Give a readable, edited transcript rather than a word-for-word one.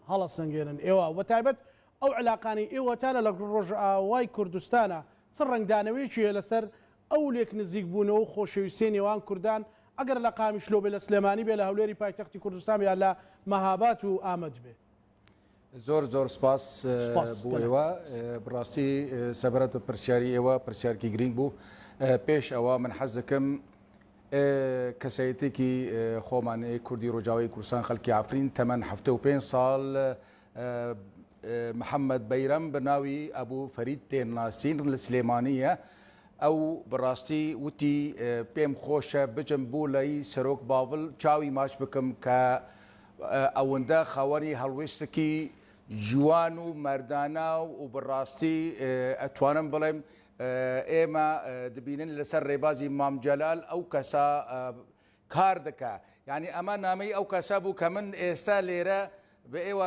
هەڵەسەنگێنن ئێوە و بەتایبەت ئەو علاقانەی ئێوەتانە لە ڕۆژئاوای کوردستانە چ ڕەنگدانەوەیەکی هەیە لەسەر ئەو لێک نزیک بوونەوە و خۆشەویستیەی نێوان کوردان ئەگەر لە قامیشلۆ بێ لە سلێمانی بێ لە هەولێری پایتەختی کوردستان بێ یان لە مەهابات و ئامەد بێ؟ زۆر زۆر سپاس بۆ ئێوە بڕاستی سەبرەت و پرسیاری ئێوە پرسیارکی گرنگ بوو پێش ئەوە من حەز دەکەم کەسایەتێکی خۆمان کوردی ڕۆژاوی کوردستان خەڵکی عفرین تەمەن 75 ساڵ محەممەد بەیرەم بە ناوی ئەبوو فەرید تێناسین لە سلێمانیە ئەو بەڕاستی وتی پێم خۆشە بچم بۆ لای سەرۆک باڤڵ چاوی ماچ بکەم کە ئەوەندە خاوەنی هەڵوێستێکی جوان و مەردانە و بەڕاستی ئەتوانم بڵێم ئێمە دەبینن لەسەر ڕێبازی مام جەلال ئەو کەسە کار دەکا یعنی ئەمە نامەی ئەو کەسە بوو کە من ئێستا لێرە بە ئێوە.